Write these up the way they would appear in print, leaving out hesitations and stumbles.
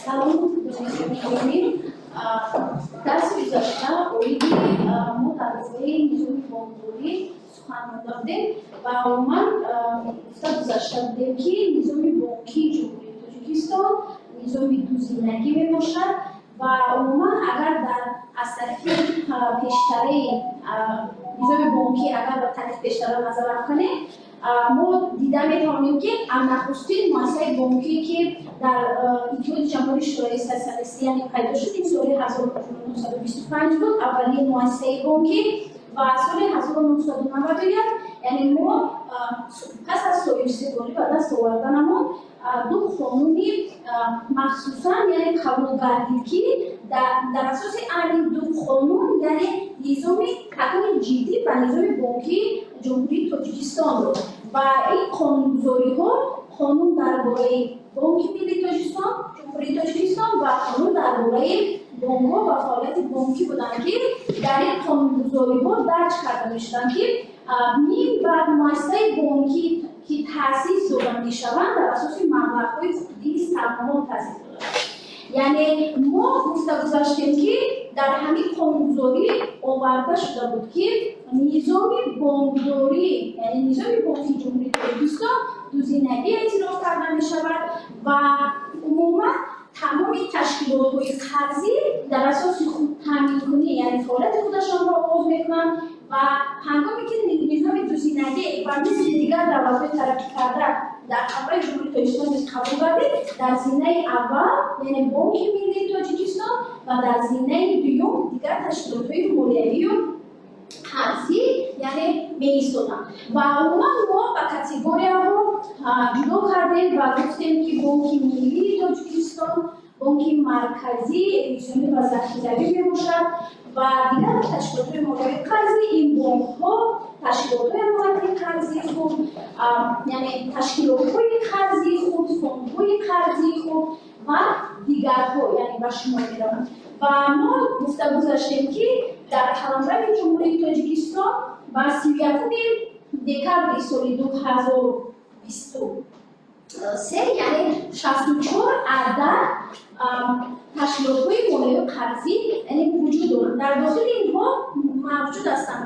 Салом, донишҷӯёни гиромӣ. Дарси гузашта оиди мо дар бораи низоми бонкдорӣ сухан ронда будем ва умуман гуфта гузашта будем, ки низоми бонкии Ҷумҳурии Тоҷикистон низоми дузинагӣ мебошад. Ва умуман, агар дар аз таърихи пештараи низоми бонкӣ, агар ба таърихи пештара назар афканем, мо дида метавонем, ки нахустин муассисаи бонкие, ки дар Иттиҳоди Ҷамоҳири Шӯравии Сотсиалистӣ, яъне, пайдо шуд, ин соли 1925 буд, аввалин муассисаи бонкӣ. Ва соли 1991, яъне мо пас аз соҳибистиқлолӣ ба даст оварданамон, ду қонуни махсусан, яъне, қабул гардид, ки дар асоси ани ду қонун, яъне, низоми такони ҷиддӣ ба низоми бонкии Ҷумҳурии Тоҷикистон дод. Ва ин қонунгузориҳо қонун дар бораи Бонки Миллии Тоҷикистон, Ҷумҳурии Тоҷикистон ва қонун дар бораи бонкҳо ва фаъолияти бонкӣ буданд, ки дар ин қонунгузориҳо дарҷ карда мешуданд, ки минбаъд муассисаи бонкӣ, ки таъсис дода мешаванд, дар асоси маблағҳои худии саҳмҳо таъсис дода мешаванд. Яъне мо гуфта гузаштем, ки дар ҳамин қонунгузорӣ оварда шуда буд, ки низоми бонкдорӣ, яъне низоми бонкии Ҷумҳурии Тоҷикистон дузинагӣ эътироф карда мешавад ва умуман тамоми ташкилотҳои қарзӣ дар асоси худтаъминкунӣ, яъне, фаъолияти худашонро оғоз мекунанд. Ва ҳангоме ки низоми дузинагӣ ба мисли дигар давлатҳои тараққикарда дар қаламрави Ҷумҳурии Тоҷикистон низ қабул гардид, дар зинаи аввал, яъне, Бонки Миллии Тоҷикистон ва дар зинаи дуюм дигар ташкилотҳои молиявию қарзӣ, яъне, меистоданд. Ва умуман мо ба категорияҳо ҷудо кардем ва гуфтем, ки Бонки Миллии Тоҷикистон бонки марказии эмиссионӣ ва захиравӣ мебошад ва дигар ташкилотҳои молиявии қарзӣ ин бонкҳо, ташкилотҳои амонатии қарзии хурд, яъне ташкилотҳои қарзии хурд, фондҳои қарзии хурд ва дигарҳо, яъне, ба шумор мераванд. Ва мо гуфта гузаштем, ки дар қаламрави Ҷумҳурии Тоҷикистон ба 31-уми декабри соли 2023, яъне, 64 адад ташкилотҳои молиявии қарзӣ, яъне, вуҷуд доранд. Дар дохили инҳо мавҷуд ҳастанд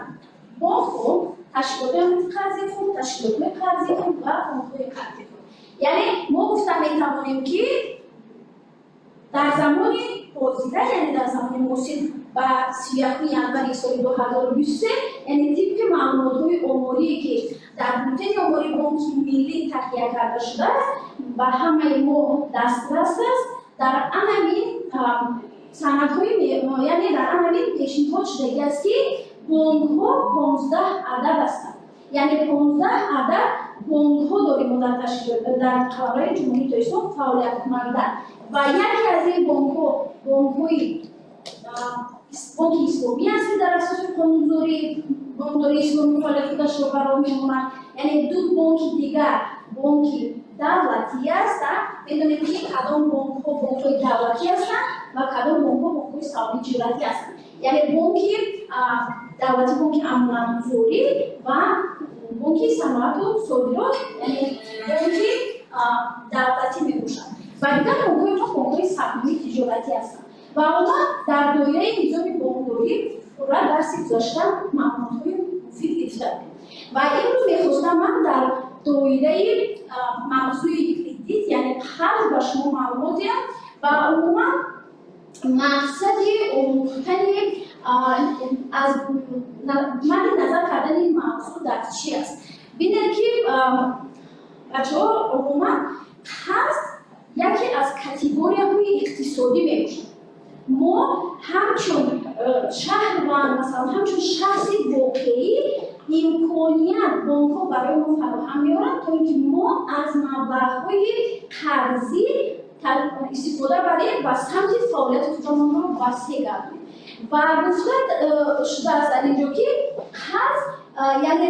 бонкҳо, ташкилотҳои қарзии хурд, ташкилотҳои қарзии хурд ва фондҳои қарзии хурд. Яъне мо гуфта метавонем, ки дар замони ҳозира, яъне дар замони муосир, ба 31-уми январи соли 2023, яъне тибқи маълумотҳои оморие, ки дар бюллетени омории Бонки Миллӣ таҳия карда шудааст, ба ҳамаи мо дастрас аст, дар анамин санадҳои, яъне дар анамин пешниҳод шудагӣ аст, ки бонкҳо 15 адад ҳастанд, яъне 15 адад бонкҳо дорем мо дар ташкилот, дар қаламрави Ҷумҳурии Тоҷикистон фаъолияткунанда. Ва яке аз ин бонкҳо бонкҳои Бонки Исломӣ аст, ки дар асоси қонунгузории бонкдории исломӣ фаъолияти худашро ба роҳ мемонад. Яъне ду бонки дигар бонки давлатӣ аст. Медонем, ки кадом бонкҳо бонкҳои давлатӣ ҳастанд ва кадом бонкҳо бонкҳои савдои тиҷоратӣ ҳастанд. Яъне бонки давлатӣ, Бонки Амонатгузорӣ ва Бонки Саноату Содирот, яъне бонки давлатӣ мебошад. Ва дигар бонкҳои мо бонкҳои савдои тиҷоратӣ ҳастанд. Ва умуман дар доираи низоми бонкдорӣ пурра дарси гузашта маълумотҳои муфид гирифта будем. Ва имрӯз мехостам ман дар доираи мавзӯи кредит, яъне қарз, ба шумо маълумот диҳам. Ва умуман мақсади омӯхтани, аз мадди назар кардани мавзӯъ дар чӣ аст? Бинед, ки бачаҳо, умуман қарз яке аз категорияҳои иқтисодӣ мебошад. Мо ҳамчун шаҳрванд, масалан, ҳамчун шахси воқеӣ, имконият бонкҳо барои мо фароҳам меоранд, то ин ки мо аз маблағҳои қарзӣ истифода барем ва самти фаъолияти худамонро васеъ гардонем. Ва гуфта шудааст дар ин ҷо, ки қарз, яъне,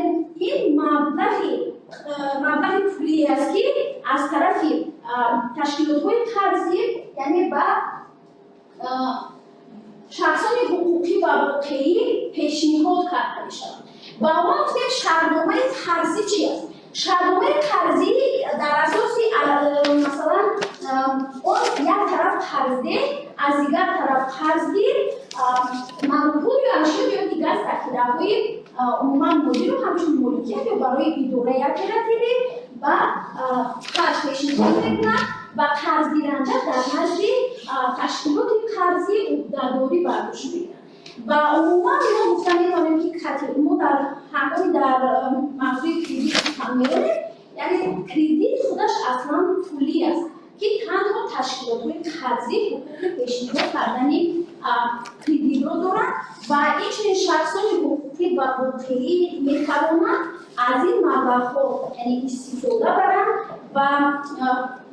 ин маблағи пулие аст, ки аз тарафи ташкилотҳои қарзӣ, яъне, ба шахсони ҳуқуқӣ ва воқеӣ пешниҳод карда мешавад. Ва мо гуфтем, шартномаи қарзӣ чи аст? Шартномаи қарзӣ дар асоси, масалан, он як тараф қарздиҳанда аст, тарафи дигар қарзгиранда. Қарздеҳ, аз дигар тараф қарзгир пул ё ашё ё дигар захираҳои умуман моддиро ҳамчун моликият ё барои идораи оперативӣ ба қарз пешниҳод мекунад ва қарзгиранда дар назди ташкилоти қарзӣ уҳдадорӣ бар дӯш мегирад. Ва умуман мо гуфта метавонем, ки мо дар ҳангоми дар мавзӯи кредит сухан меронем, яъне кредит худаш аслан пулӣ аст, ки танҳо ташкилотҳои қарзӣ ҳуқуқи пешниҳод кардани кредитро доранд ва инчунин шахсони ҳуқуқӣ ва воқеӣ метавонанд аз ин маблағҳо, яъне, истифода баранд ва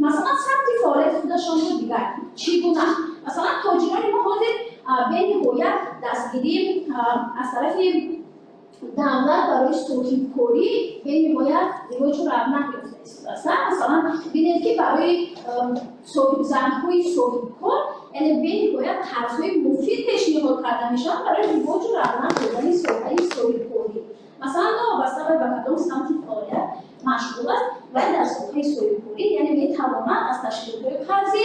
масалан, самти фаъолияти худашонро дигар. Чӣ гуна? Масалан, тоҷирони мо ҳозир бениҳоят дастгирӣ аз тарафи давлат барои соҳибкорӣ бениҳоят ривоҷу равнақ ёфта истодааст. Масалан, бинед, ки барои соҳибзанҳои соҳибкор, яъне, бениҳоят қарзҳои муфид пешниҳод карда мешаванд барои ривоҷу равнақ додани соҳаи соҳибкорӣ. Масалан, новобаста ба кадом самти фаъолият машғул аст, вале дар соҳаи соҳибкорӣ, яъне, метавонад аз ташкилотҳои қарзӣ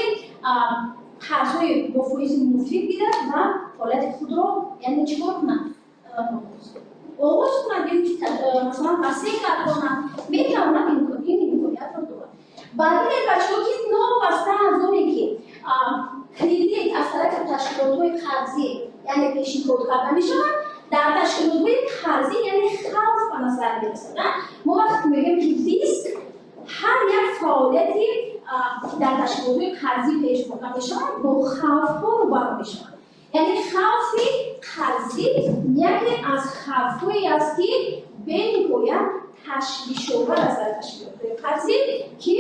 қарзҳои бо фоизи муфид гирад ва фаъолияти худро, яъне, чӣ кор кунад, оғоз кунад ё масалан, васеъ гардонад, метавонад, ин имкониятро дорад. Ва бинед, бачаҳо, ки новобаста аз оне ки кредит аз тарафи ташкилотҳои қарзӣ, яъне, пешниҳод карда мешавад, дар ташкилотҳои қарзӣ, яъне, хавф ба назар мерасад. Мо вақте мегӯем, ки риск, ҳар як фаъолияти дар ташкилотҳои қарзӣ пеш бурда мешавад, бо хавфҳо рӯбарӯ мешавад. Яъне хавфи қарзӣ яке аз хавфҳое аст, ки бениҳоят ташвишовар аст дар ташкилотҳои қарзӣ, ки,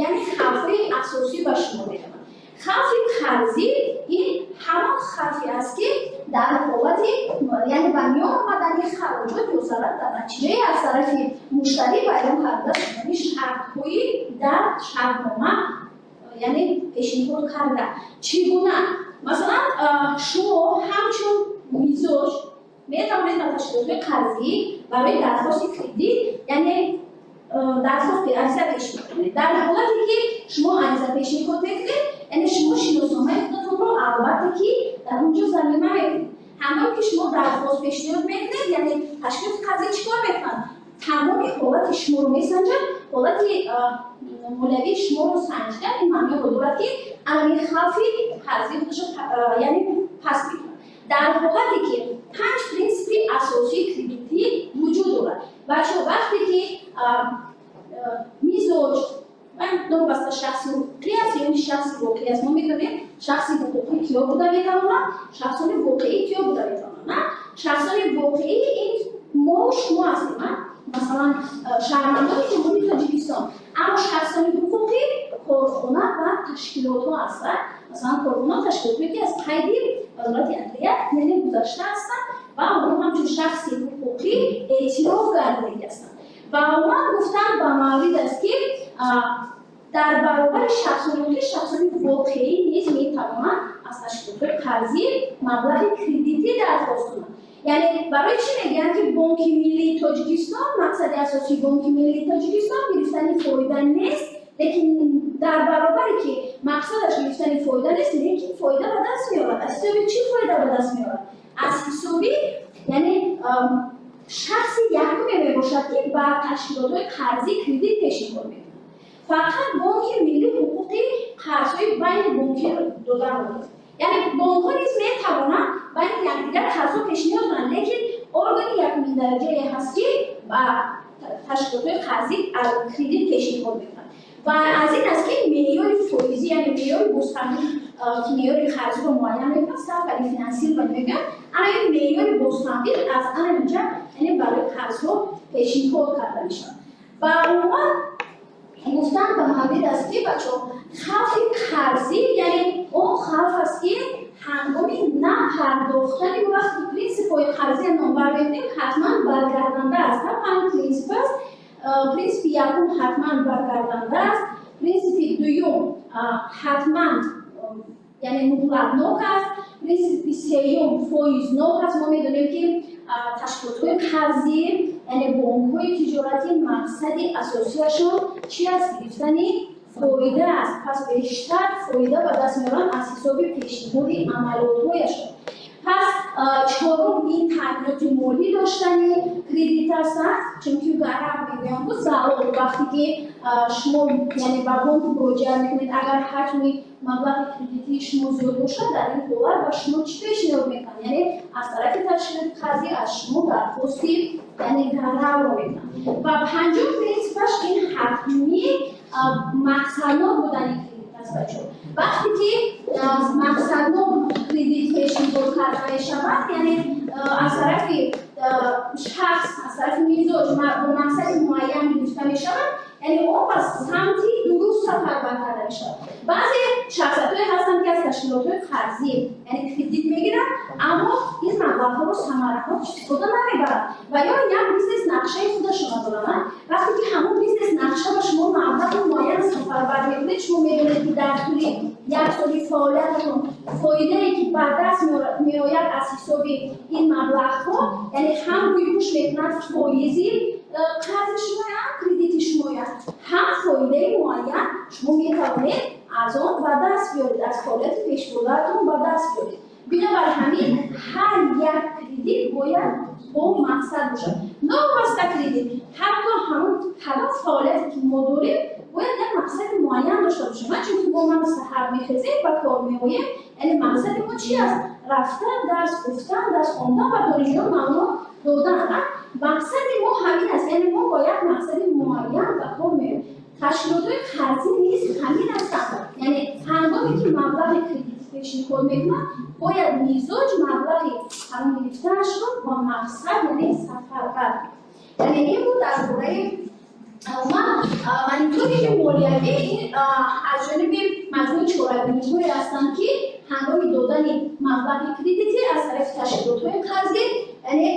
яъне, хавфҳои асосӣ ба шумор меравад. Хавфи қарзӣ ин ҳамон хавфе аст, ки дар ҳолати, яъне, ба миён омадани хароҷот ё зарар дар натиҷаи аз тарафи муштарӣ вайрон карда шудани шартҳои дар шартнома, яъне, пешниҳод карда. Чӣ гуна? Масалан, шумо ҳамчун мизоҷ метавонед ба ташкилотҳои қарзӣ барои дархости кредит, яъне, дархости ариза пешниҳод кунед. Дар ҳолате ки шумо ариза пешниҳод мекунед, яъне, шумо шиносномаи худатонро албатта ки дар он ҷо замима мекунед. Ҳангоме ки шумо дархост пешниҳод мекунед, яъне, ташкилоти қарзӣ чӣ кор мекунад? Тамоми ҳолати шуморо месанҷад. Ҳолати молиявии шуморо санҷидан ин маъноро дорад, ки ана хавфи қарзии худашро, яъне, паст мекунад. Дар ҳолате ки панҷ принсипи асосии кредитӣ вуҷуд дорад, бачаҳо, вақте ки мизоҷ, новобаста шахси ҳуқуқӣ аст ё шахси воқеӣ аст, мо медонем, шахси ҳуқуқӣ киё буда метавонад, шахсони воқеӣ киё буда метавонад. Шахсони воқеӣ ин мо, шумо ҳастем, масалан, шаҳрвандони Ҷумҳурии Тоҷикистон. Аммо шахсони ҳуқуқӣ корхона ва ташкилотҳо ҳастанд, масалан, корхона, ташкилотҳое, ки аз қайди Вазорати адлия, яъне, гузашта ҳастанд ва онҳо ҳамчун шахси ҳуқуқӣ эътироф гардида ҳастанд. Ва умуман гуфтан ба маврид аст, ки дар баробари шахсони ҳуқуқӣ шахсони воқеӣ низ метавонанд аз ташкилотҳои қарзӣ маблағи кредитӣ дархост кунанд. Яъне, барои чӣ мегӯянд, ки Бонки Миллии Тоҷикистон, мақсади асосии Бонки Миллии Тоҷикистон гирифтани фоида нест, лекин дар баробаре ки мақсадаш гирифтани фоида нест, лекин фоида ба даст меорад? Аз ҳисоби чӣ фоида ба даст меорад? Аз ҳисоби, яъне, шахси якуме мебошад, ки ба ташкилотҳои қарзӣ кредит пешниҳод мекунад. Фақат Бонки Миллӣ ҳуқуқи қарзҳои байни бонкиро доданро дорад. Яъне бонкҳо низ метавонанд байни якдигар қарзҳо пешниҳод кунанд, лекин органи якумин дараҷае ҳаст, ки ба ташкилотҳои қарзӣ кредит пешниҳод мекунад. Ва аз ин аст, ки меъёри фоизӣ, яъне меъёри бозпардохт, ки меъёри қарзиро муайян мекунад, ставка рефинансирования мегӯянд, ана ин меъёри бозпардохт аз ана инҷа, яъне, барои қарзҳо пешниҳод карда мешавад. Ва умуман гуфтан ба маврид аст, ки, бачаҳо, хавфи қарзӣ, яъне, он хавф аст, ки ҳангоми напардохтани, вақти принсипҳои қарзия номбар мекунем, ҳатман баргарданда аст. Панҷ принсип аст. Принсипи якум ҳатман баргарданда аст, принсипи дуюм ҳатман, яъне, муҳлатнок аст, принсипи сеюм фоизнок аст. Мо медонем, ки ташкилотҳои қарзӣ, яъне бонкҳои тиҷоратӣ, мақсади асосиашон чи аст? Гирифтани Фоида аст. Пас бештар фоида ба даст меоранд аз ҳисоби пешниҳоди амалиётҳояшон. Пас чорум ин таъминоти молӣ доштани кредит аст, чунки гарав мегӯям ку, залог. Вақте ки шумо, яъне, ба бонк муроҷиат мекунед, агар ҳаҷми маблағи кредитии шумо зиёд бошад, дар ин ҳолат ба шумо чӣ пешниҳод мекунанд? Яъне аз тарафи ташкилоти қарзӣ аз шумо дархости, яъне, гаравро мекунанд. Ва панҷум принсипаш ин ҳатмӣ мақсаднок будани кредит аст, бачаҳо. Вақте ки мақсаднок кредит пешниҳод карда мешавад, яъне аз тарафи шахс, аз тарафи мизоҷ бо мақсади муайян гирифта мешавад, яъне он ба самти дуруст сафарбар карда мешавад. Баъзе шахсиятҳое ҳастанд, ки аз ташкилотҳои қарзӣ, яъне, кредит мегиранд, аммо ин маблағҳоро самаранок истифода намебаранд ва ё як бизнес нақшаи худашонро доранд. Вақте ки ҳамон бизнес нақша ба шумо маблағи муайян сафарбар мекунед, шумо медонед, ки дар тӯли як соли фаъолиятатон фоидае, ки ба даст меояд аз ҳисоби ин маблағҳо, яъне ҳам рӯйпӯш мекунад фоизи қарзи шумоя, кредити шумоя, ҳам фоидаи муайян шумо метавонед аз он ба даст биёред, аз фаъолияти пешбурдаатон ба даст биёред. Бинобар ҳамин ҳар як кредит бояд бо мақсад бошад. Новобаста кредит, ҳатто ҳамон кадом фаъолияте ки мо дорем, бояд як мақсади муайян дошта бошем. Чунки мо ман саҳар мехезем, ба кор меоем, яъне мақсади мо чи аст? Рафтан, дарс гуфтан, дарс хондан ва донишҷӯён маълумот додан. Мақсади мо ҳамин аст, яъне мо бо як мақсади муайян ба кор меоем. Ташкилотҳои қарзӣ низ ҳамин ҳастанд, яъне ҳангоме ки маблағи кредит пешниҳод мекунад, бояд мизоҷ маблағи ҳамон гирифтаашро бо мақсад, яъне, сафарбар. Яъне ин буд дар бораи умуман мониторинги молиявӣ. Ин аз ҷониби маҷмӯи чорабиниҳое ҳастанд, ки ҳангоми додани маблағи кредитӣ аз тарафи ташкилотҳои қарзӣ, яъне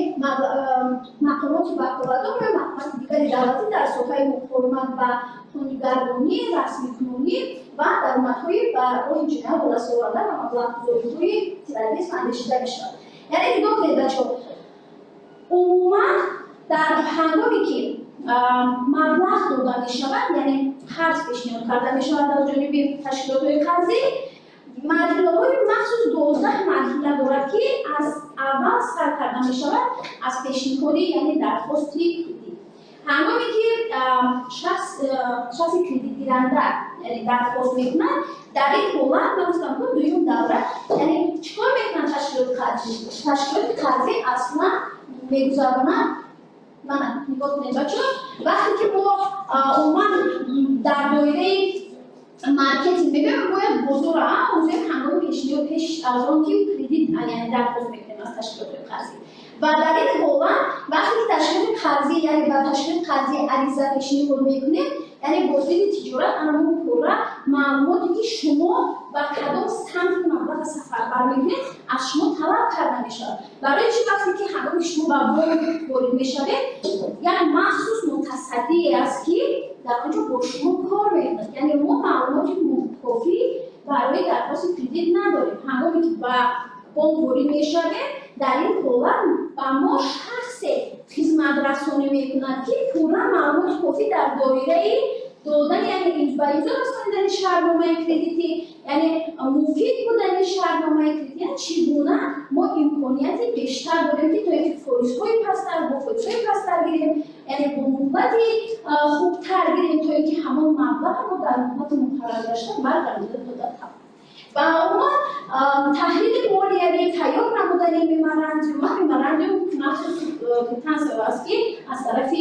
мақомоти ваколатдор ё мақомоти дигари давлатӣ дар соҳаи муқовимат ба қонунгардонӣ, расмикунонӣ ва даромадҳои ба роҳи ҷиноят ба даст оварда ва маблағгузориҳои терроризм андешида мешавад. Яъне нигоҳ кунед, бачаҳо, умуман дар ҳангоме ки маблағ дода мешавад, яъне қарз пешниҳод карда мешавад аз ҷониби ташкилотҳои қарзӣ, марҳилаҳои махсус, 12 марҳила дорад, ки аз аввал сар карда мешавад аз пешниҳоди, яъне дархости кредит. Ҳангоме ки шахси кредитгиранда, яъне, дархост мекунад, дар ин ҳолат ман гуфтам ку, дуюм давра, яъне чӣ кор мекунад ташкилоти қарзӣ? Ташкилоти қарзӣ аслан мегузаронад. Мана нигоҳ кунед, бачаҳо, вақте ки мо умуман дар доираи маркетинг мегӯем, бояд бозорро омӯзем ҳангоми пешниҳод, пеш аз он ки кредит, яъне дархост мекунем аз ташкилотҳои қарзӣ. Ва дар ин ҳолат, вақте ки ташкилоти қарзӣ, яъне ба ташкилоти қарзӣ ариза пешниҳод мекунем, яъне боздиди тиҷорат анамон пурра маълумоте, ки шумо ба кадом самти маблаға сафарбар мекунед, аз шумо талаб карда мешавад. Барои чӣ? Вақте ки ҳангоми шумо ба бонк ворид мешавед, як махсус мутасаддие аст, ки дар он ҷо бо шумо кор мекунад. Яъне мо маълумоти кофӣ барои дархости кредит надорем. Ҳангоме ки ба бонк ворид мешавем, дар ин ҳолат ба мо шахсе хизматрасонӣ мекунад, ки пурра маълумоти кофӣ дар доираи додани, яъне ба имзо расонидани шартномаи кредитӣ, яъне муфид будани шартномаи кредитӣ, яъне чӣ гуна мо имконияти бештар дорем, ки то ин ки фоизҳои пасттар, бо фоизҳои пасттар гирем, яъне бо муҳлати хубтар гирем, то ин ки ҳамон маблағ мо дар муҳлати муқарраргашта баргардонида дода тавонем. Ва умуман таҳлили молиявӣ, тайёр намудани меморандум. Меморандум махсус квитансия аст, ки аз тарафи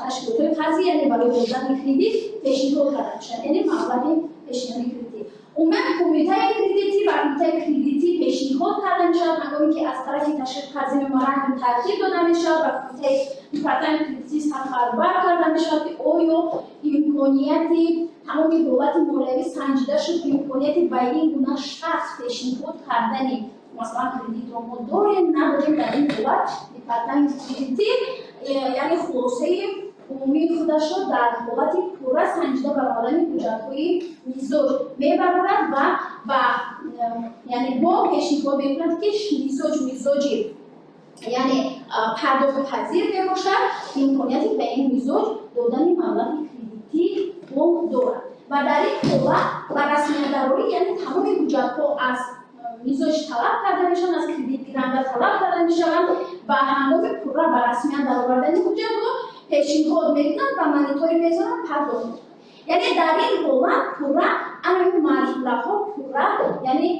ташкилотҳои қарзӣ, яъне барои додани кредит пешниҳод карда мешавад, яъне маблағи пешниҳоди кредитӣ. Умуман кумитаи кредитӣ ва кумитаи кредитӣ пешниҳод карда мешавад. Ҳангоме ки аз тарафи ташкилоти қарзӣ меморандум тартиб дода мешавад, ба кумитаи департаменти кредитӣ сафарбар карда мешавад, ки оё имконияти тамоми ҳолати молиявӣ санҷида шуд, имконияти ба ин гуна шахс пешниҳод кардани, масалан, кредитро мо дорем, надорем. Дар ин ҳолат департаменти кредитӣ, яъне, хулосаи умумии худашро дар ҳолати пурра санҷида баромадани ҳуҷҷатҳои мизоҷ мебарорад ва ба, яъне, бо пешниҳод мекунад, ки мизоҷ мизоҷи, яъне, пардохтпазир мебошад, имконияти ба ин мизоҷ додани маблағи кредитӣ бонк дорад. Ва дар ин ҳолат ба расмиятдарорӣ, яъне тамоми ҳуҷҷатҳо аз мизоҷ талаб карда мешаванд, аз кредитгиранда талаб карда мешаванд ва ҳангоми пурра ба расмият даровардани ҳуҷҷатҳо пешниҳод мекунанд ва мониторинг мезананд, пардохт мекунанд. Яъне дар ин ҳолат пурра ана марҳилаҳо пурра, яъне,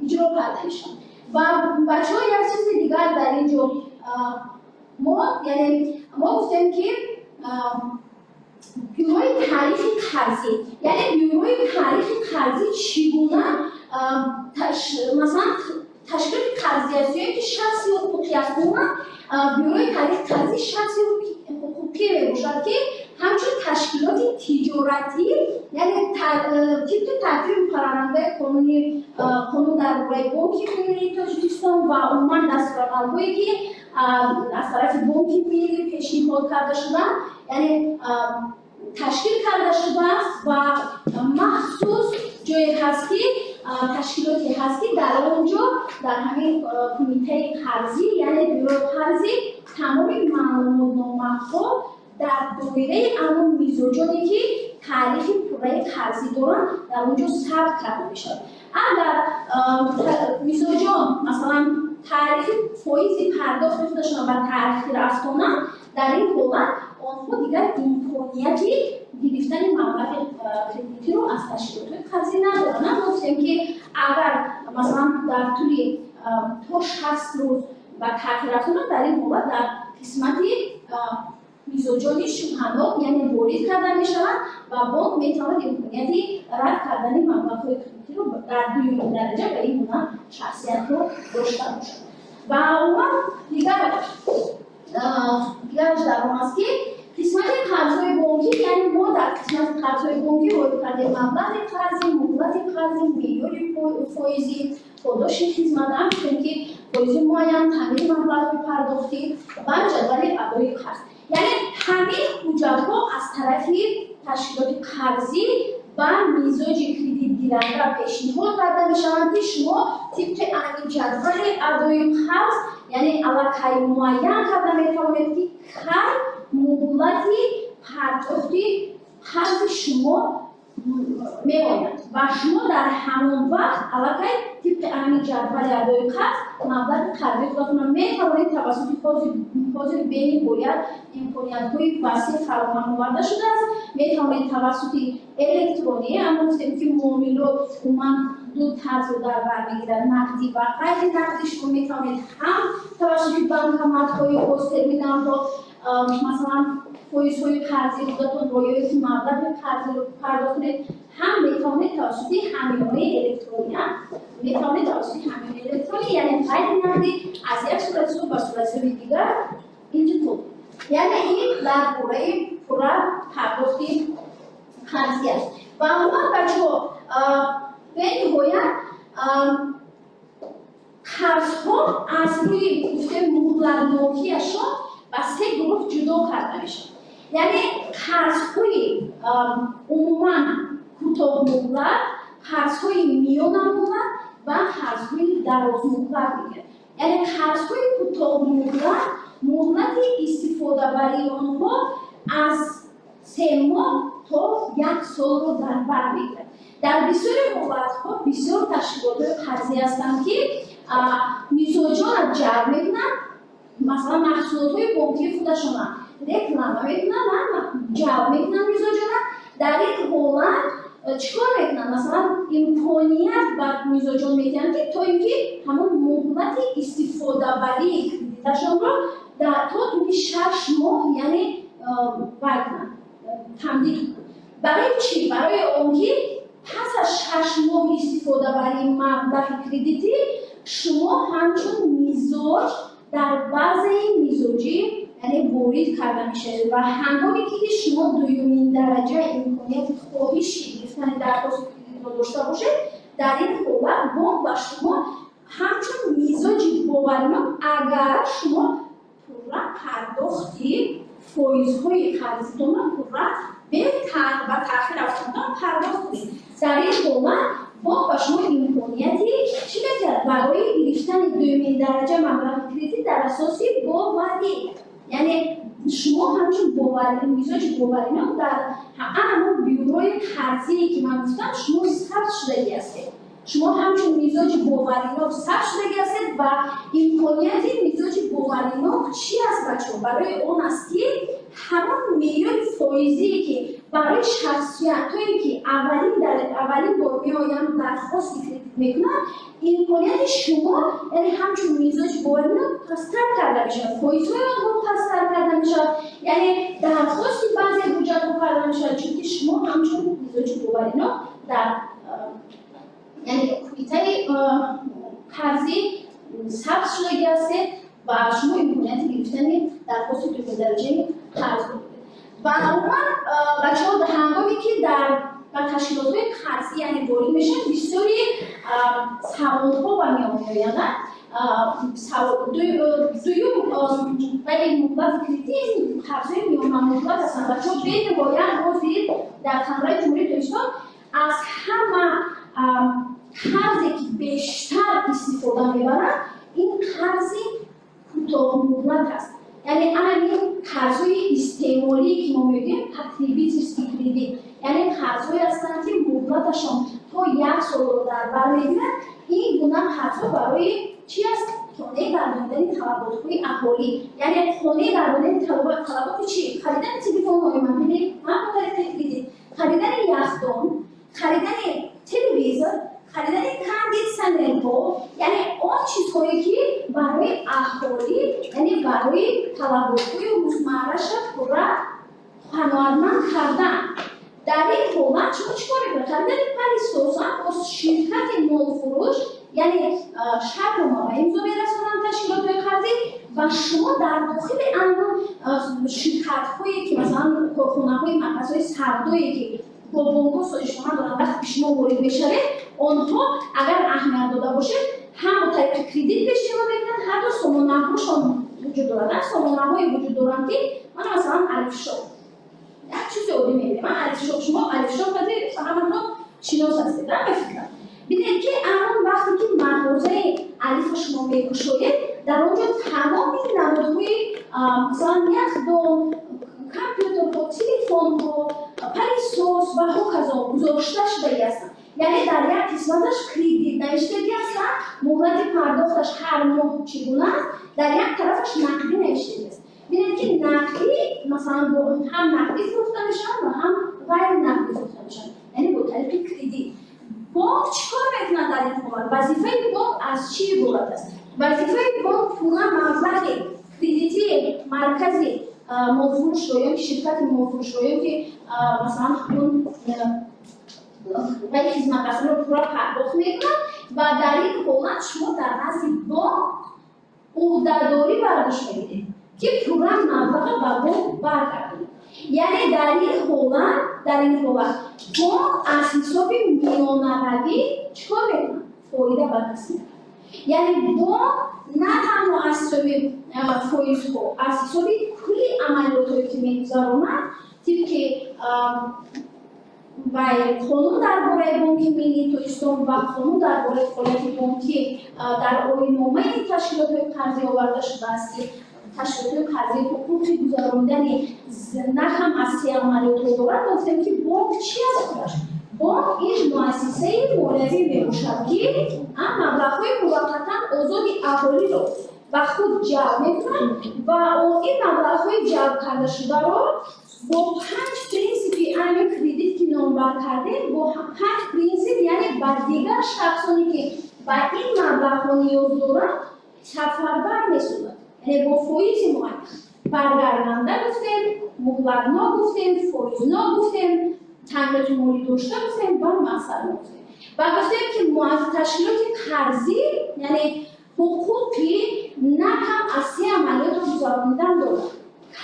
иҷро карда мешаванд. Ва, бачаҳо, як чизи дигар дар ин ҷо мо, яъне, мо гуфтем, ки бюрои таърихи қарзӣ, яъне бюрои таърихи қарзӣ чӣ гуна, масалан, ташкилоти қарзӣ аст ё ки шахси ҳуқуқӣ аст? Умуман, бюрои таърихи қарзӣ шахси ҳуқуқӣ мебошад, ки ҳамчун ташкилоти тиҷоратӣ, яъне тибқи тартиби муқаррарнамудаи қонун дар бораи Бонки Миллии Тоҷикистон ва умуман дастурамалҳое, ки аз тарафи Бонки Миллӣ пешниҳод карда шуданд, яъне ташкил карда шудааст. Ва махсус ҷое ҳаст, ки ташкилоте ҳаст, ки дар он ҷо, дар ҳамин кумитаи қарзӣ, яъне бюрои қарзӣ, тамоми маълумотномаҳо дар доираи ҳамон мизоҷоне, ки таърихи пурраи қарзӣ доранд, дар он ҷо сабт карда мешавад. Агар мизоҷон, масалан, таърихи фоизи пардохти худашонро ба таъхир афтонанд, дар ин ҳолат онҳо дигар имконияти гирифтани маблағи кредитиро аз ташкилотҳои қарзӣ надоранд. На, гуфтем, ки агар, масалан, дар тӯли то 60 рӯз ба таъхир афтонанд, дар ин ҳолат дар қисмати мизоҷони шубҳанок, яъне, ворид карда мешаванд ва бонк метавонад имконияти рад кардани маблағҳои кредитиро дар дуюмин дараҷа ба ин гуна шахсиятҳо дошта бошад. Ва умуман дигараш дар он аст, ки қисмати қарзҳои бонкӣ, яъне мо дар қисмати қарзҳои бонкӣ ворид кардем маблағи қарзӣ, муҳлати қарзӣ, меъёри фоизӣ, подоши хизмат, ҳамчунин ки фоизи муайян, таъмини маблағҳои пардохтӣ ва ҷадвали адои қарз. Яъне ҳамин ҳуҷҷатҳо аз тарафи ташкилоти қарзӣ ба мизоҷи кредитгиранда пешниҳод карда мешаванд, ки шумо тибқи ҳамин ҷадвали адои қарз, яъне, аллакай муайян карда метавонед, ки кай муҳлати пардохти қарзи шумо меояд ва шумо дар ҳамон вақт аллакай тибқи ҳамин ҷадвали адои қарз маблағи қарзии худатонро метавонед тавассути, ҳозир бениҳоят имкониятҳои васеъ фароҳам оварда шудааст, метавонед тавассути электронӣ. Аммо гуфтем, ки муомилот умуман ду тарзро дар бар мегирад: нақдӣ ва ғайри нақдӣ. Шумо метавонед ҳам тавассути банкоматҳои терминалҳо, масалан, фоизҳои қарзии худатонро ё ки маблағи қарзиро пардохт кунед, ҳам метавонед тавассути ҳамёнаи электронӣ, метавонед тавассути ҳамёнаи электронӣ, яъне ғайри нақдӣ, аз як суратҳисоб ба суратҳисоби дигар интиқол. Яъне ин дар бораи пурра пардохти қарзӣ аст. Ва умуман, бачаҳо, бениҳоят қарзҳо аз рӯи, гуфтем, муҳлатнокиашон ба се гурӯҳ ҷудо карда мешавад. Яъне қарзҳои умуман кӯтоҳмуҳлат, қарзҳои миёнамуҳлат ва қарзҳои дарозмуҳлат мегӯянд. Яъне қарзҳои кӯтоҳмуҳлат муҳлати истифодабарии онҳо аз 3 моҳ то як солро дар бар мегирад. Дар бисёри ҳолатҳо бисёр ташкилотҳои қарзӣ ҳастанд, ки мизоҷонро ҷалб мекунанд, масалан, маҳсулотҳои бонкии худашона реклама мекунанд, ҷалб мекунанд мизоҷона. Дар ин ҳолат чӣ кор мекунанд? Масалан, имконият ба мизоҷон медиҳанд, ки то ин ки ҳамон муҳлати истифодабарии кредиташонро то тӯли 6 моҳ, яъне, вай кунанд, тамдид кунанд. Барои чӣ? Барои он ки пас аз 6 моҳ истифодабарии маблағи кредитӣ шумо ҳамчун мизоҷ дар базаи мизоҷӣ, яъне, ворид карда мешавед ва ҳангоме ки шумо дуюмин дараҷа имконияти хоҳиши гирифтани дархости кредитро дошта бошед, дар ин ҳолат бонк ба шумо ҳамчун мизоҷи боваринок, агар шумо пурра пардохти фоизҳои қарзитонро пурра ба таъхир афтодан пардохт кунед, дар ин ҳолат бонк ба шумо имконияти чӣ медиҳад барои гирифтани дуюмин дараҷа маблағи кредит дар асоси боварӣ. Яъне шумо ҳамчун мизоҷи боваринок дар ҳамон бюрои қарзие, ки ман гуфтам, шумо сабт шудагӣ ҳастед. Шумо ҳамчун мизоҷи боваринок сабт шудагӣ ҳастед. Ва имконияти мизоҷи боваринок чӣ аст, бачаҳо? Барои он аст, ки ҳамон меъёри фоизие, ки барои шахсиятҳое, ки аввалин бор меоянд, дархости кредит мекунанд, имконияти шумо, яъне ҳамчун мизоҷи боваринок, пасттар карда мешавад, фоизҳои онҳо пасттар карда мешавад, яъне дархости баъзе ҳуҷҷатҳо карда мешавад, чунки шумо ҳамчун мизоҷи боваринок дар, яъне, кумитаи қарзӣ сабт шудагӣ ҳастед ва шумо имконияти гирифтани дархости дуюмдараҷаи қарз доред. Ва умуман, бачаҳо, ҳангоме ки дар ба ташкилотҳои қарзӣ, яъне, ворид мешаванд, бисёри саволҳо ба миён меоянд. Дуюм ваи муҳлати кредити қарзҳои миёнамуҳлат ҳастанд. Бачаҳо, бениҳоят ҳозир дар қаламрави Ҷумҳурии Тоҷикистон аз ҳама қарзе, ки бештар истифода мебаранд, ин қарзи кӯтоҳмуҳлат аст. Яъне ҳамин қарзҳои истеъмолие, ки мо мегӯем потребительский кредит, яъне қарзҳое ҳастанд, ки муҳлаташон то як солро дар бар мегирад. Ин гуна қарзҳо барои чӣ аст? Қонеъ гардонидани талаботҳои аҳолӣ. Яъне қонеъ гардонидани талаботи чӣ? Харидани телефонҳои мобилӣ ҳам бо тариқи кредит, харидани яхдон, харидани телевизор, харидани кондитсионерҳо, яъне он чизҳое, ки барои аҳолӣ, яъне барои талаботҳои рӯзмарраша пурра қаноатманд кардан. Дар ин ҳолат шумо чӣ кор мекунед? Харидани пылесос бо ширкати молфурӯш, яъне шартнома ба имзо мерасонанд ташкилотҳои қарзӣ ва шумо дар дохили ан ширкатҳое, ки масалан корхонаҳои марказҳои савдое, ки бо бонкҳо созишнома доранд, вақте ки шумо ворид мешавед, онҳо, агар аҳамият дода бошед, ҳам бо тариқи кредит пешниҳод мекунанд, ҳатто сомонаҳошон вуҷуд дорад, сомонаҳое вуҷуд доранд, ки мана, масалан, Алифшоп, як чизи оддӣ мебинем, Алифшоп. Шумо Алифшоп ҳаматон шинос ҳастед, ба фикрам. Бинед, ки он вақте ки мағозаи Алифа шумо мекушоед, дар он ҷо тамоми намудҳои, масалан, яхдон, компютерҳо, телефонҳо, пылесос ва ҳоказо гузошта шудагӣ ҳастанд. Яъне дар як қисматаш кредит навиштагӣ ҳастанд, муҳлати пардохташ ҳар моҳ чӣ гуна аст, дар як тарафаш нақдӣ навиштагӣ аст. Бинед, ки нақдӣ, масалан, ҳам нақдӣ фурӯхта мешаванд ва ҳам ғайринақдӣ фурӯхта мешаванд, яъне бо тариқи кредит. Бонк чӣ кор мекунад дар ин ҳолат? Вазифаи бонк аз чӣ иборат аст? Вазифаи бонк пурра маблағи кредитии маркази молфурӯшро ё ки ширкати молфурӯшро ё ки, масалан, он ваи хизматрасониро пурра пардохт мекунад. Ва дар ин ҳолат шумо дар назди бонк ӯҳдадорӣ бардошт мегиред, ки пурра маблаға ба бонк баргардонед. Яъне дар ин ҳолат бонк аз ҳисоби миёнаравӣ чӣ кор мекунад? Фоида ба даст меорад. Яъне бонк на танҳо аз ҳисоби фоизҳо, аз ҳисоби кулли амалиётҳое, ки мегузаронад, тибқи вай қонун дар бораи Бонки Миллии Тоҷикистон ва қонун дар бораи фаъолияти бонкӣ, дар оинномаи ташкилотҳои қарзӣ оварда шудааст, ки ташкилотҳои қарзӣ ҳуқуқи гузаронидани на кам аз се амалиётҳо дорад. Гуфтем, ки бонк чи аст худаш? Бонк ин муассисаи молиявӣ мебошад, ки маблағҳои муваққатан озоди аҳолиро ба худ ҷалб мекунад ва ин маблағҳои ҷалб кардашударо бо панҷ принсипи ами кредит, ки номбар кардем, бо панҷ принсип, яъне ба дигар шахсоне, ки ба ин маблағҳо ниёз доранд, сафарбар месозад, яъне бо фоизи муайян. Баргарданда гуфтем, муҳлатнок гуфтем, фоизнок гуфтем, таъминоти молӣ дошта гуфтем ва мақсаднок гуфтем. Ва гуфтем, ки ташкилоти қарзӣ, яъне, ҳуқуқи на кам аз се амалиётро гузаронидан дорад.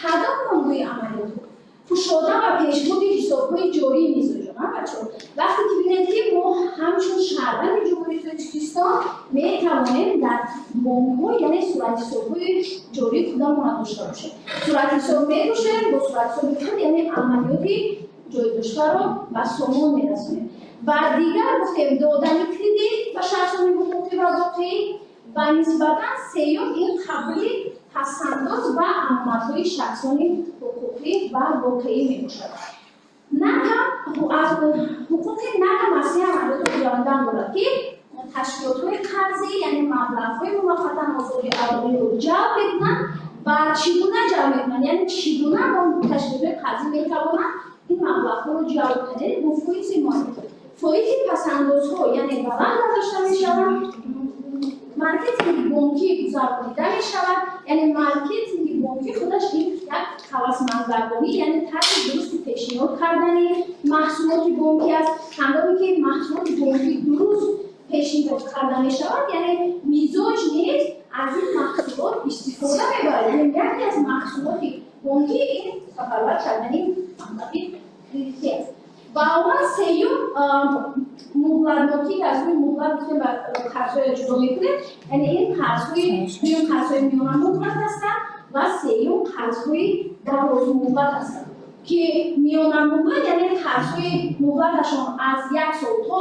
Кадом номгӯи амалиётҳо? Кушода ва пешбурди ҳисобҳои ҷории мизоҷон. Бачаҳо, вақте ки бинед, ки мо ҳамчун шаҳрванди Ҷумҳурии Тоҷикистон метавонем дар бонкҳо, яъне, суратҳисобҳои ҷории худамонро дошта бошем, суратҳисоб мекушоем, бо суратҳисоби худ, яъне, амалиёти ҷойдоштаро ба сомон мерасонем. Ва дигар гуфтем, додани кредит ба шахсони ҳуқуқӣ ва воқеӣ. Ва нисбатан сеюм ин қабули Пасандоз ва амонатҳои шахсони ҳуқуқӣ ва воқеӣ мебошад. На кам аз ҳуқуқи на кам аз се амалиётро гузарондан дорад, ки ташкилотҳои қарзӣ, яъне маблағҳои муваққатан озоди аҳолиро ҷалб мекунанд. Ва чӣ гуна ҷалб мекунанд, яъне чӣ гуна он ташкилотҳои қарзӣ метавонанд ин маблағҳоро ҷалб кунанд? Яъне бо фоизи муайян, фоизи пасандозҳо, яъне баланд бардошта мешаванд, маркетинги бонкӣ гузаронида мешавад. Яъне маркетинги бонкӣ худаш ин як ҳавасмандгардонӣ, яъне тарзи дурусти пешниҳод кардани маҳсулоти бонкӣ аст. Ҳангоме ки маҳсулоти бонкӣ дуруст пешниҳод карда мешавад, яъне мизоҷ низ аз ин маҳсулот истифода мебарад. Яъне яке аз маҳсулоти бонкӣ ин сафарбар кардани маблағи кредитӣ аст. Ва умуман сеюм муҳлатнокӣ, ки аз рӯи муҳлат гуфтем ба қарзҳоро ҷудо мекунем, яъне ин қарзҳои дуюм қарзҳои миёнамуҳлат ҳастанд ва сеюм қарзҳои дарозмуҳлат ҳастанд, ки миёнамуҳлат, яъне қарзҳои муҳлаташон аз як сол то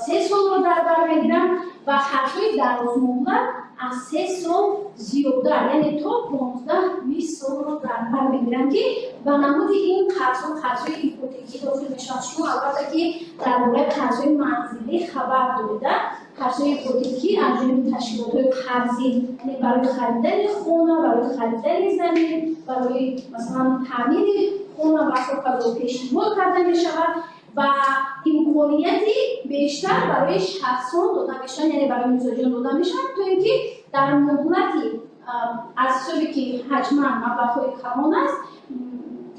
3 солро дар бар мегиранд ва қарзҳои дарозмуҳлат аз 3 сол зиёда, яъне то 15-20 солро дар бар мегиранд, ки ба намуди ин қарзҳо қарзҳои ипотекӣ дохил мешаванд. Шумо албатта ки дар бораи қарзҳои манзилӣ хабар дорида. Қарзҳои ипотекӣ аз ҷониби ташкилотҳои қарзӣ, яъне барои харидани хона, барои харидани замин, барои масалан таъмири хона ва ҳоказо пешниҳод карда мешавад ва имконияти бештар барои шахсон дода мешавад, яъне барои мизоҷон дода мешавад, то ин ки дар муҳлати аз ҳисобе ки ҳаҷман маблағҳои калон аст,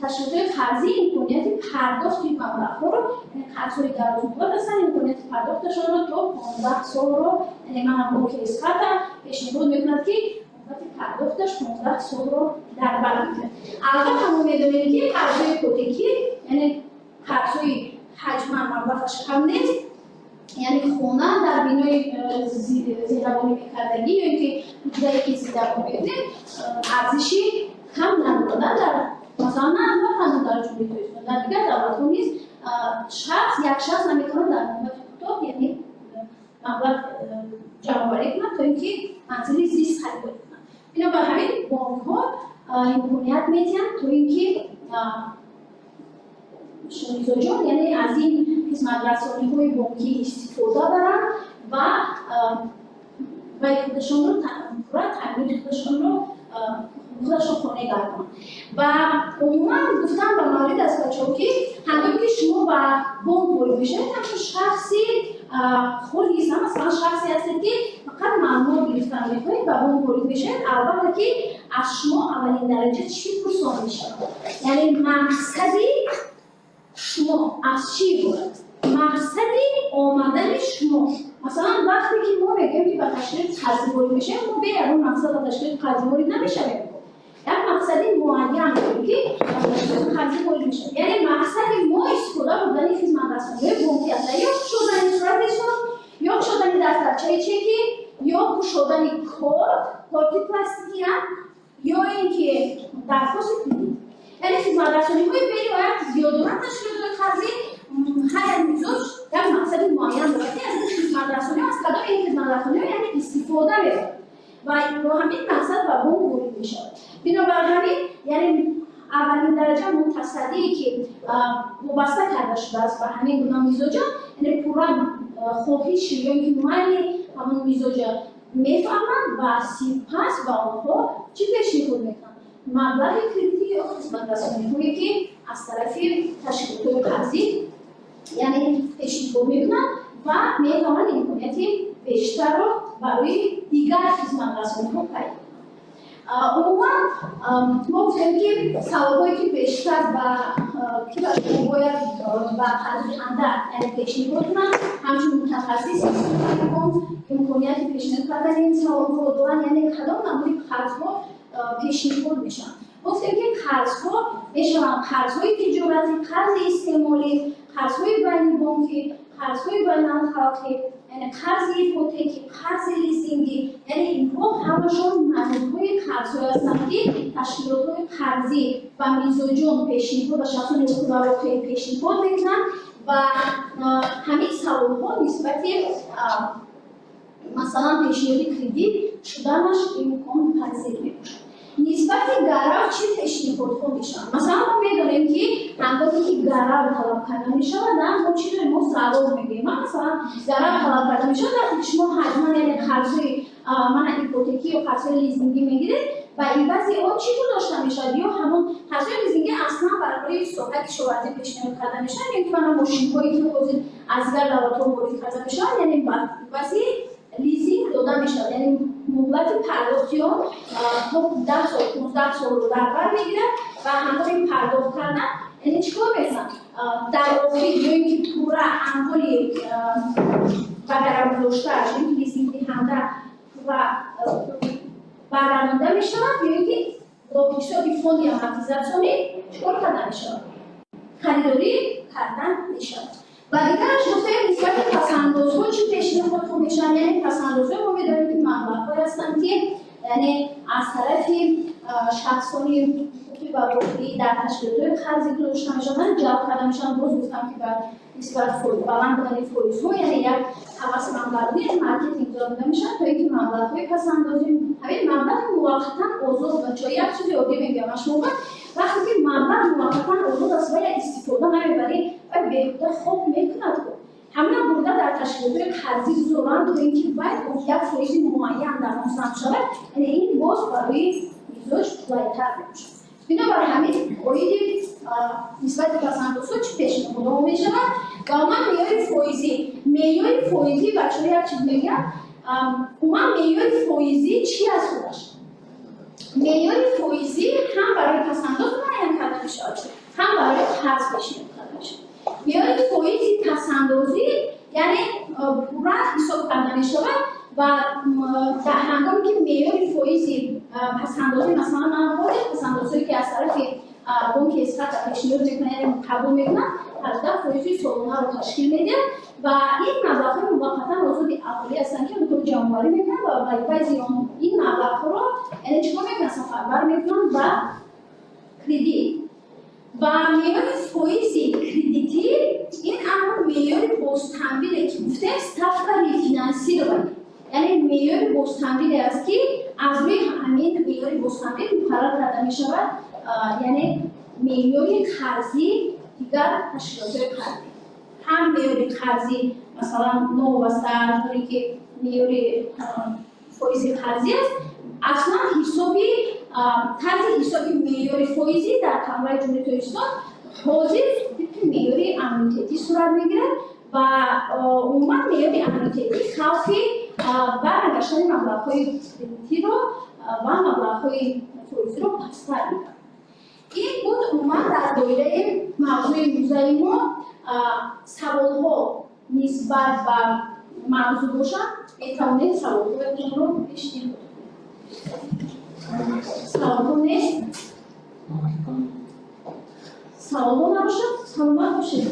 ташкилотҳои қарзӣ имконияти пардохти маблағҳоро, яъне қарзҳои дарозмуҳлат ҳастанд, имконияти пардохташонро то 15 солро, яъне манам бонки Эсхата пешниҳод мекунад, ки муҳлати пардохташ 15 солро дар бар мегирад. Албатта, мо медонем, ки қарзҳои ипотекӣ, яъне қарзҳои ҳаҷман маблағаш кам нест, яъне хона дар бинои зиндагонӣ мекардагӣ ё ин ки ҳуҷрае ки зиндагонӣ мекунем, арзиши кам надорад. Дар масалан на танҳо дар Ҷумҳурии Тоҷикистон, дар дигар давлатҳо низ шахс, як шахс наметавонад дар муҳлати кӯтоҳ, яъне маблағ ҷамъоварӣ кунад, то ин ки манзили зист харидорӣ кунад. Бинобар ҳамин бонкҳо имконият медиҳанд, то ин ки мизоҷон, яъне аз ин хизматрасониҳои бонкӣ истифода баранд ва вай худашонро пурра таъмини худашонро худашон қонеъ гардонанд. Ва умуман гуфтан ба маврид аст, бачаҳо, ки ҳангоме ки шумо ба бонк ворид мешавед, ҳамчун шахси холис, масалан шахсе ҳастед, ки фақат маълумот гирифтан мехоҳед, ба бонк ворид мешавед, албатта ки аз шумо аввалин дараҷа чӣ пурсон мешавад? Яъне мақсади шумо аз чӣ иборат аст, мақсади омадани шумо. Масалан, вақте ки мо мегӯем, ки ба ташкилоти қарзӣ ворид мешавем, мо бе ягон мақсад ба ташкилоти қарзӣ ворид намешавем. Як мақсади муайян дорем, ки ба ташкилоти қарзӣ ворид мешавем. Яъне мақсади мо истифода бурдани хизматрасониҳои бонкӣ аст, ё кушодани сурати ҳисоб, ё кушодани дафтарчаи чекӣ, ё кушодани корт, корти пластикия, ё ин ки дархости кредит. Яъне хизматрасониҳои бениҳоят зиёд доранд ташкилотҳои қарзӣ. Ҳар як мизоҷ як мақсади муайян дорад, ки аз ин хизматрасониҳо, аз кадоми ин хизматрасониҳо, яъне истифода мебарад ва бо ҳамин мақсад ба бонк ворид мешавад. Бинобар ҳамин, яъне аввалин дараҷа мутасаддие, ки вобаста карда шудааст ба ҳамин гуна мизоҷон, яъне пурра хоҳиши ё ин ки майли ҳамон мизоҷа мефаҳманд ва сипас ба онҳо чӣ пешниҳод мекунанд? Маблағи кредитӣ ё хизматрасониҳое, ки аз тарафи ташкилотҳои қарзӣ, яъне пешниҳод мекунанд ва метавонанд имконияти бештарро барои дигар хизматрасониҳо пайдо кунанд. Умуман мо гуфтем, ки саволҳое, ки бештар ба ки ба шумо бояд ба қарздиҳанда, яъне пешниҳод кунанд, ҳамчун мутахассиси бонк имконияти пешниҳод кардани ин саволҳоро доранд, яъне кадом намуди қарзҳо пешниҳод мешаванд. Гуфтем, ки қарзҳо мешаванд қарзҳои тиҷоратӣ, қарзи истеъмолӣ, қарзҳои байнибонкӣ, қарзҳои байналхалқӣ, яъне қарзи ипотекӣ, қарзи лизингӣ. Яъне инҳо ҳамашон намудҳои қарзҳое ҳастанд, ки ташкилотҳои қарзӣ ба мизоҷон пешниҳод, ба шахсони ҳуқуқӣ ва воқеӣ пешниҳод мекунанд. Ва ҳамин саволҳо нисбати масалан пешниҳоди кредит шуданаш имконпазир мебошад. Нисбати гарав чӣ пешниҳодҳо мешаванд? Масалан, мо медонем, ки ҳангоме ки гарав талаб карда мешавад, мо чӣ дорем? Мо залог мегӯем. Масалан, гарав талаб карда мешавад, вақте ки шумо ҳатман, яъне қарзҳои мана ипотекӣ ё қарзҳои лизингӣ мегиред, ба ивази он чӣ гузошта мешавад? Ё ҳамон қарзҳои лизингӣ аслан барои соҳаи кишоварзӣ пешниҳод карда мешавад, ё ки мана мошинҳое, ки ҳозир аз дигар давлатҳо ворид карда мешаванд, яъне ба ивази лизинг дода мешавад, яъне муҳлати пардохти он то 10 сол, 15 солро дар бар мегирад. Ва ҳангоми пардохт кардан, яъне чӣ кор мекунад? Дар охир ё ин ки пурра амволи ба гарав гузоштааш, ё ин ки лизингдиҳанда пурра баргардонда мешавад, ё ин ки бо ҳисоби фонди амортизатсионӣ чӣ кор карда мешавад? Харидорӣ кардан мешавад. Ва дигараш гуфтаем, нисбати пасандозҳо чӣ пешниҳодҳо мешаванд? Яъне пасандозҳо, мо медонем, ки маблағҳое ҳастанд, ки яъне аз тарафи шахсони ҳуқуқӣ ва воқеӣ дар ташкилотҳои қарзӣ гузошта мешаванд, ҷалб карда мешаванд. Боз гуфтам, ки ба нисбат баланд будани фоизҳо, яъне як ҳавасмандгардонӣ, яъне маркетинг гузаронида мешавад, то ин ки маблағҳои пасандозӣ, ҳамин маблағи муваққатан озод. Бачаҳо, як чизи оддӣ мегӯям шумо: вақте ки маблағ муваққатан озод аст ва я истифода намебарӣ, вай беҳуда хоб мекунад. Ҳамина бурда дар ташкилотҳои қарзӣ гузоранд, то ин ки вай як фоизи муайян дар он сабт шавад, яъне ин боз барои мизоҷ қулайтар мебошад. Бинобар ҳамин, оиди нисбати пасандозҳо чӣ пешниҳодҳо мешавад? Ва умуман меъёри фоизӣ. Меъёри фоизӣ, бачаҳо, як чиз мегӯям: умуман меъёри фоизӣ чӣ аст худаш? Меъёри фоизӣ ҳам барои пасандоз муайян карда мешавад, ҳам барои қарз пешниҳод карда мешавад. Меъёри фоизи пасандозӣ, яъне пурра ҳисоб карда мешавад. Ва дар ҳангоме ки меъёри фоизи пасандозӣ, масалан, ман ҳозир пасандозҳое, ки аз тарафи бонки Эсхата пешниҳод мекунад, яъне қабул мекунад, 18 фоизи солонаро ташкил медиҳад. Ва ин маблағҳои муваққатан озоди аҳолӣ ҳастанд, ки онҳоро ҷамъоварӣ мекунанд ва ба ивази он ин маблағҳоро, яъне чӣ кор мекунанд? Сафарбар мекунанд ба кредит. Ва меъёри фоизи кредитӣ ин амр меъёри бозтамвиле, ки гуфтем, ставка рефинансирования, яъне меъёри бозтамвиле аст, ки аз рӯи ҳамин меъёри бозтамвил муқаррар карда мешавад, яъне меъёри қарзӣ дигар ташкилотҳои қарзӣ. Ҳам меъёри қарзӣ, масалан, новобаста аз оне ки меъёри фоизи қарзӣ аст, аслан ҳисоби тарзи ҳисоби меъёри фоизӣ дар қаламрави Ҷумҳурии Тоҷикистон ҳозир тибқи меъёри аннуитетӣ сурат мегирад. Ва умуман меъёри аннуитетӣ хавфи барнагаштани маблағҳои кредитиро ва маблағҳои фоизиро пасттар мекард. Ин буд умуман дар доираи мавзӯи имрӯзаи мо. Саволҳо нисбат ба мавзӯъ бошад, метавонед саволҳоятонро пешниҳод кунед. Саволҳо нест? Саволҳо набошад, саломат бошед.